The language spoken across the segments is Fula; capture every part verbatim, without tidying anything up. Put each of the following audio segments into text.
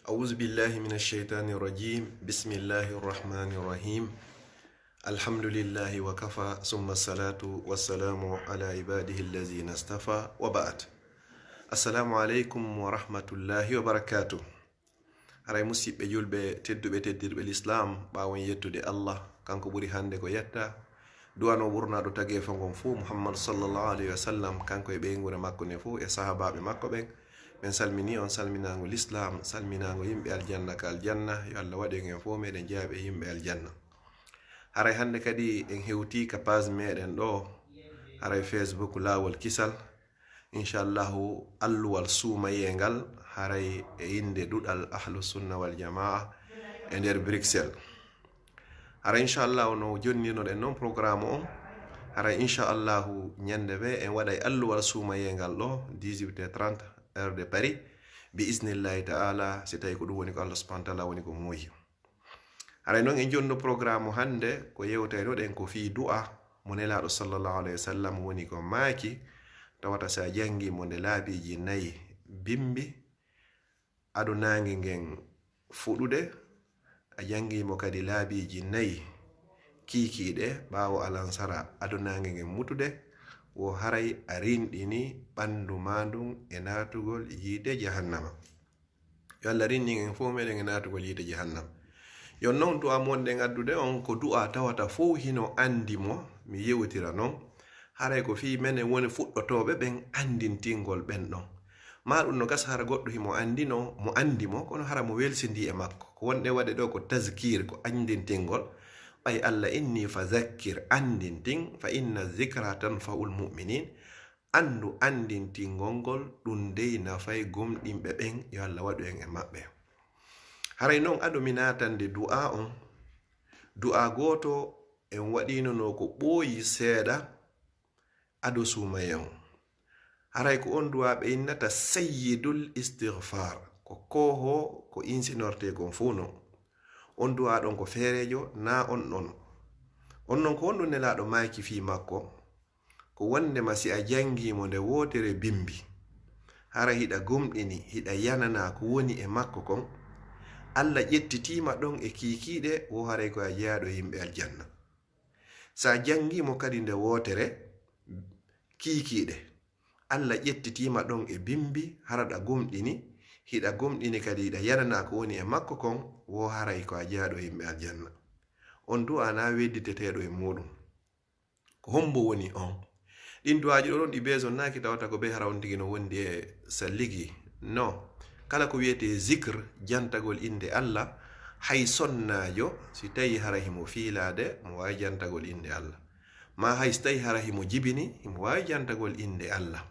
أعوذ بالله من الشيطان الرجيم. بسم الله الرحمن الرحيم. الحمد لله وكفى، ثم الصلاة والسلام على عباده الذين اصطفى، وبعد. السلام عليكم ورحمة الله وبركاته. Haray musiɓɓe julɓe tedduɓe teddirɓe l'islam, ɓaawon yettude Allah, kanko ɓuri hande ko yetta, du'ano ɓurnaaɗo tageefo ngon fuu, Muhammad sallallahu alayhi wa sallam, kanko e ɓeynguure makko nden fuu, e sahaabaaɓe makko ɓen. Men salmini on salminaango l'islam, salminaango yimɓe aljanna ka aljanna, yo Allah waɗu en en fuu meɗen jeyaaɓe yimɓe aljanna. Haray hande kadi en hewtii ka page meɗen ɗo, haray Facebook Laawol Kisal, inchallahu, alluwal suumayee ngal, haray e innde duɗal Ahlu Sunna wal Jamaa e nder Bruxelles. Haray inchallahu, no jonninoɗen non programme on, haray inchallahu ñande ɓe en waɗay alluwal suumayee ngal ɗo dix-huit heures trente, heure de Paris, bi isnillahi ta'ala, si tawi ko ɗum woni ko Allah subhanahu wa ta'ala woni ko muuyi. Haray non en jonno programme hande, ko yewtaynoɗen ko fii du'a mo Nelaaɗo sallallahu alayhi wa sallam woni ko maaki, tawata sa janngi mo nde laabiiji nayi bimbi, ado naange ngen fuɗude, a janngi mo kadi laabiiji nayi kiikiiɗe ɓaawo alansara, ado naange ngen mutude, wo haray a rinɗini ɓandu ma ndun e naatugol yiite jahannama. Yo Allah rinɗin en fof meɗen e naatugol yiite jahannam. Yo non du'a mo wonɗen addude on ko du'a tawata fof hino andi mo, mi yewtira non. Haray ko fii menen woni fuɗɗotooɓe ɓen andintingol ɓen ɗon. Ma ɗum no gasa hara goɗɗo himo andino, mo andi mo, kono hara mo welsindi e makko. Ko wonɗen waɗe ɗo ko tazkir, ko andintingol. Ɓay Allah inni fa zakkir, andintin, fa inna zikra tanfa'ul mu'minin. Anndu andintingol ngol, ɗum dey nafay gomɗinɓe ɓen, yo Allah waɗu en e maɓɓe. Haray non ado mi naatande du'a on, du'a gooto en waɗino no ko ɓooyi seeɗa ado suumayee on. Haray ko on du'a ɓe innata sayyidul istighfar, ko kooho ko insinorte kon fof non. On du'a ɗon ko feereejo, na on ɗon. On non ko honɗum Nelaaɗo maaki fii makko? Ko wondema si a janngi mo nde wootere bimbi, hara hiɗa gomɗini, hiɗa yanana ko woni e makko kon, Allah ƴettitiima ɗon e kiikiiɗe, wo haray ko a jeyaaɗo yimɓe aljanna. Sa janngi mo kadi nde wootere kiikiiɗe, Allah ƴettitiima ɗon e bimbi, hara ɗa gomɗini, hiɗa gomɗini kadi hiɗa yanana ko woni e makko kon, wo haray ko a jeyaaɗo yimɓe aljanna. On du'a na wedditeteeɗo e muuɗum. Ko hombo woni on? Ɗin du'aaji ɗo ɗon ɗi beesonnaaki tawata ko ɓe hara on tigi no wondi e salligi. No. Kala ko wiyetee zikr, jantagol innde Allah, hay sonnaajo, si tawi hara himo fiilaade, mo waawi jantagol innde Allah. Ma hay si tawi hara himo jibini, himo waawi jantagol innde Allah.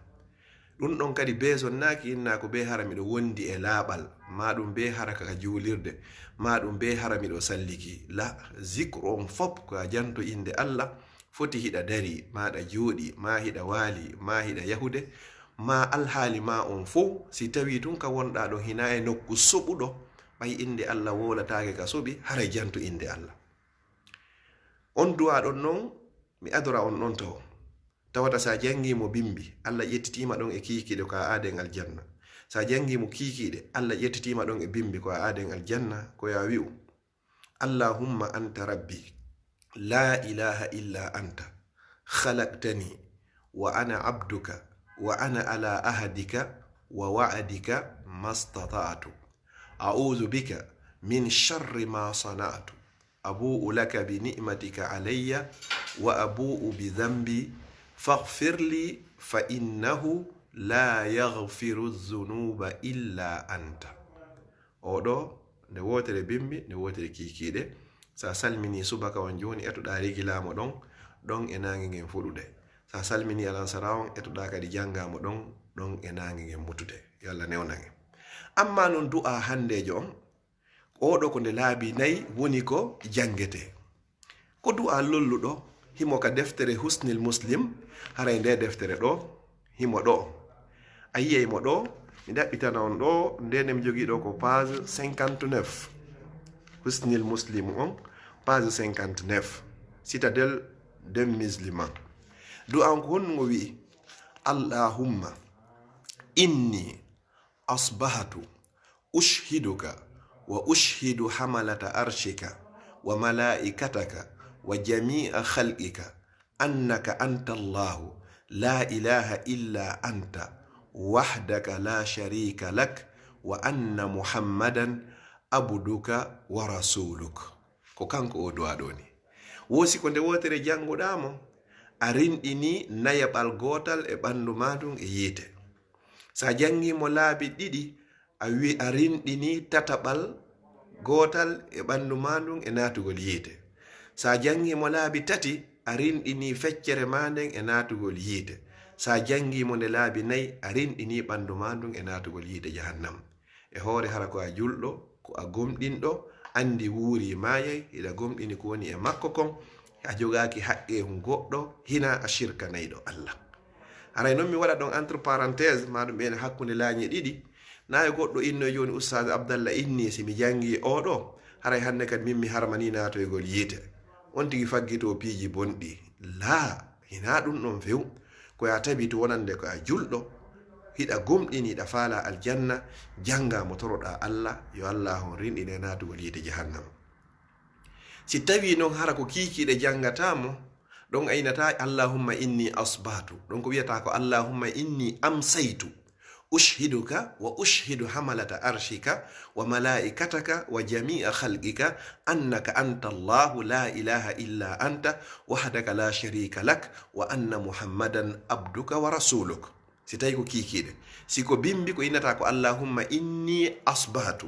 Ɗum ɗon kadi beesonnaaki inna ko bee hara miɗo wondi e laaɓal, maa ɗum bee hara ka juulirde, maa ɗum bee hara miɗo salliki. La, zikru on fop ko a janto innde Allah, foti hiɗa dari, maa ɗa jooɗi, maa hiɗa waali, maa hiɗa yahude, maa alhaali maa on fow, si tawii tun ka wonɗaa ɗon hinaa e nokku soɓuɗo, ɓay innde Allah wowlataake ka soɓi, haray janto innde Allah. On du'aa ɗon non, mi adora on ɗon taho. Tawata sa janngi mo bimbi, Allah ƴettitiima ɗon e kiikiiɗe ko a aaden aljanna. Sa janngi mo kiikiiɗe, Allah ƴettitiima ɗon e bimbi ko a aaden aljanna, ko ya wi'u: Allahumma anta rabbi, la ilaha illa anta, khalaqtani, wa ana abduka, wa ana ala ahadika, wa wa'adika mastata'tu. A'udhu bika min sharri ma sana'tu. Abu'u laka bi ni'matika alayya wa abu'u bi dhanbi faghfir li fa innahu la yaghfiru dhunuba illa anta. Oɗo, nde wootere bimbi, nde wootere kiikiiɗe. Sa salmini subaka on jooni, etoɗa rigilamo ɗon, ɗon e naange ngen fuɗude. Sa salmini alansara on, etoɗa kadi jannga mo ɗon, ɗon e naange ngen mutude. Yo Allah newnan en. Amma non du'aa handeejo on, oɗo ko nde laabi nayi woni ko janngetee. Ko du'aa lolluɗo, himo ka deftere Husnil Muslim, haray nde deftere ɗo, himo ɗo. A yi'ay mo ɗo, mi ɗaɓɓitana on ɗo, nde mi jogii ɗo ko page cinquante-neuf. Husnil Muslim on, page cinquante-neuf. Citadelle des Musulmans. Du'aa on ko honno ngo wi'i? Allahumma inni asbahtu أشهدك وأشهد حملة عرشك وملائكتك وجميع خلقك أنك أنت الله لا إله إلا أنت وحدك لا شريك لك وأن محمدا عبدك ورسولك. Ko kanko o du'a ɗo ni. Wo si ko nde wootere jannguɗaa mo, a rinɗini nayaɓal gootal e ɓanndu maa ndun e yiite. So a janngii mo laabi ɗiɗi, a wi-, a rinɗini tataɓal gootal e ɓanndu maa ndun e naatugol yiite. So a janngii mo laabi tati, a rinɗini feccere maa nden e naatugol yiite. So a janngii mo nde laabi nayi, a rinɗini ɓanndu maa ndun e naatugol yiite jahannam. E hoore hara ko a julɗo, ko a gomɗinɗo, anndi wuuri maayay, hiɗa gomɗini ko woni e makko kon, a jogaaki haqqeehun goɗɗo, hinaa a shirkanayɗo Allah. Haray non mi waɗa ɗon entre parenthèse, maa ɗum ɓen hakkunde laañe ɗiɗi, na e goɗɗo innoy jooni, Ustaaz Abdallah inni, si mi janngi oo ɗoo, haray hannde kadi min mi harmanii naatoygol yiite. On tigi faggitoo piiji bonɗi. Laa, hinaa ɗum ɗon few. Ko yo a tabitu wonande ko a julɗo, hiɗa gomɗini, hiɗa faalaa aljanna, janngaa mo toroɗaa Allah, yo Allah on rinɗine naatugol yiite jahannama. Si tawii non hara ko kiikiiɗe janngataa mo, ɗon aynata, "Allahumma inni asbahtu." Ɗon ko wiyata ko, "Allahumma inni amsaytu." "أشهدك وأشهد حملة عرشك وملائكتك وجميع خلقك أنك أنت الله لا إله إلا أنت وحدك لا شريك لك وأن محمدا عبدك ورسولك." Si tawi ko kiikiiɗe. Si ko bimbi ko innata ko, "Allahumma inni asbahtu."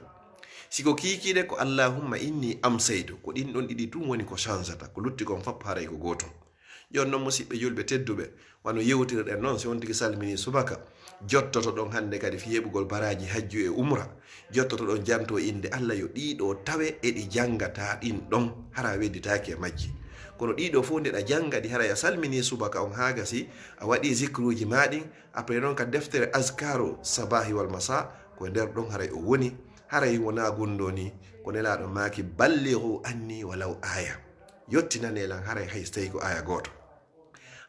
Si ko kiikiiɗe ko, "Allahumma inni amsaytu." Ko ɗin ɗon ɗiɗi tun woni ko sansata. Ko lutti kon fop haray ko gootum. Jooni non, musiɓɓe julɓe tedduɓe, wano yewtirɗen non, si on tigi salmini subaka, jottoto ɗon hannde kadi fii heɓugol baraaji hajju e umra, jottoto ɗon janto innde Allah, yo ɗii ɗoo tawe e ɗi janngataa ɗin ɗon, hara a wedditaaki e majji. Kono ɗii ɗoo fof nde ɗa jannga ɗi, hara a salmini subaka on haa gasi, a waɗi zikruuji maa ɗin, après non ka deftere Azkaru Sabahi wal Masa, ko e nder ɗon haray o woni, haray wonaa gunndoo ni, ko Nelaaɗo maaki, "Ballighu anni walaw aya." Yottinanee lan haray hay so tawi ko aya gooto.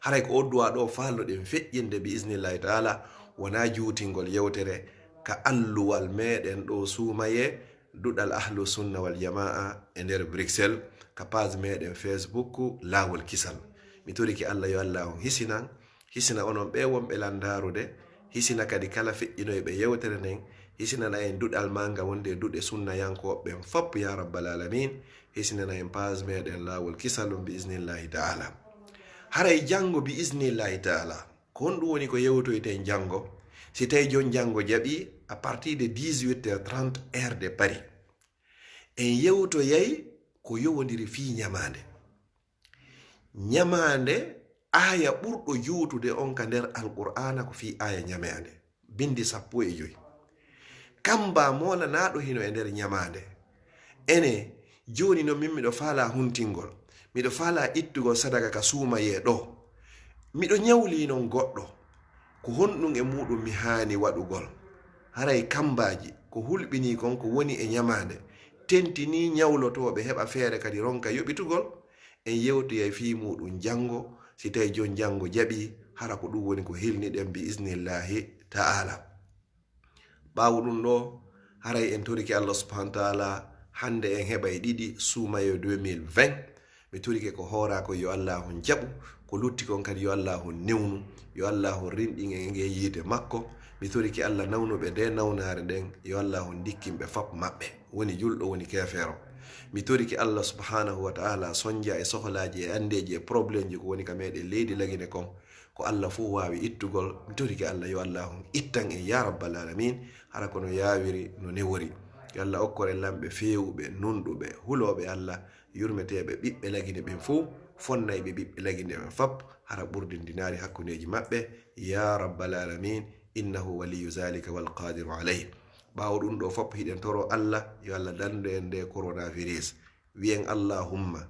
Haray ko o du'a ɗoo faalnoɗen feƴƴinde bi isnillahi taala, wonaa juutingol yewtere ka alluwal meɗen ɗoo suumayee, duɗal Ahlu Sunna wal Jamaa e nder Bruxelles, ka page meɗen Facebook Laawol Kisal. Mi torike Allah yo Allah on hisinan, hisina onon ɓe wonɓe lan ndaarude, hisina kadi kala feƴƴinoyɓe yewtere nden, hisinana en duɗal maa ngal wonde e duɗe sunnayankooɓe ɓen fop, ya rabbal alamin, hisinana en page meɗen Laawol Kisal on bi isnillahi taala. Haray janngo bi isnillahi taala, ko honɗum woni ko yewtoyten janngo? Si tawi jon janngo jaɓi, à partir de dix-huit heures trente, heure de Paris, en yewtoyay ko yowondiri fii ñamaande. Ñamaande, aaya ɓurɗo juutude on ka nder Alqur'aana ko fii aaya ñamaande. Bindi sappo e joy. Kamba moolanaaɗo hino e nder ñamaande. Ene, jooni non min miɗo faalaa huntingol. Miɗo faalaa ittugol sadaka ka suumayee ɗoo. Miɗo ñawlii non goɗɗo. Ko honɗum e muuɗum mi haani waɗugol? Haray kambaaji, ko hulɓinii kon ko woni e ñamaande, tentinii ñawlotooɓe heɓa feere kadi ronka yoɓitugol. En yewtoyay fii muuɗum janngo, si tawi jon janngo jaɓii, hara ko ɗum woni ko hilniɗen bi isnillahi ta'ala. Ɓaawo ɗum ɗoo, haray en torike Allah subhanahu wa ta'ala, hannde en heɓay ɗiɗi suumayee deux mille vingt. Mi torike ko hooraa kon yo Allah on jaɓu, ko lutti kon kadi yo Allah on newnu, yo Allah on rinɗin en e ngee yiite makko. Mi torike Allah nawnuɓe nde nawnaare nden, yo Allah on ndikkin ɓe fop maɓɓe, woni julɗo, woni keefeero. Mi torike Allah subhanahu wa ta'ala sonja e sohlaaji e anndeeji e problemji ko woni ka meɗen leydi Lagine kon, ko Allah fof waawi ittugol. Mi torike Allah yo Allah on ittan en ya rabbal alamin, hara ko no yaawiri, no newori. Yo Allah okkor en lamɓe feewuɓe, nunɗuɓe, hulooɓe Allah, yurmeteeɓe ɓiɓɓe Lagine ɓen fof, fonnayɓe ɓiɓɓe Lagine ɓen fop, hara ɓurdin dinaari hakkundeeji maɓɓe, ya rabbal alamin, innahu waliyyu zalika wal qadiru alayh. Ɓaawo ɗum ɗoo fop, hiɗen toro Allah, yo Allah dandu en nde coronavirus. Wiyen, Allahumma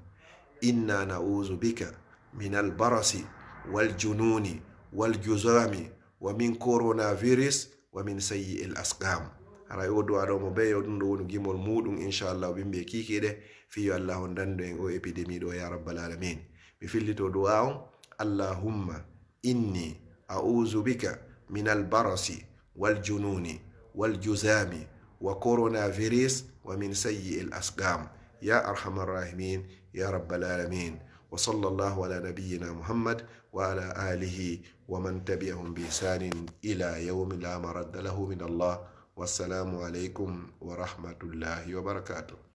inna na'uzu bika minal barasi wal jununi wal juzami wa min coronavirus wa min sayyi'il asqam. Haray o du'a ɗoo mo ɓe yo ɗum ɗoo woni gimol muuɗum, inchallah, o bimbi e kiikiiɗe, fii yo Allah on dandu en o épidémie ɗoo, ya rabbal alamin. Mi fillito du'a on, Allahumma inni a'uzu bika minal barasi wal jununi wal juzami وكورونا فيروس ومن سيء الأسقام يا أرحم الراحمين يا رب العالمين. وصلى الله على نبينا محمد وعلى آله ومن تبعهم بإحسان إلى يوم لا مرد له من الله. والسلام عليكم ورحمة الله وبركاته.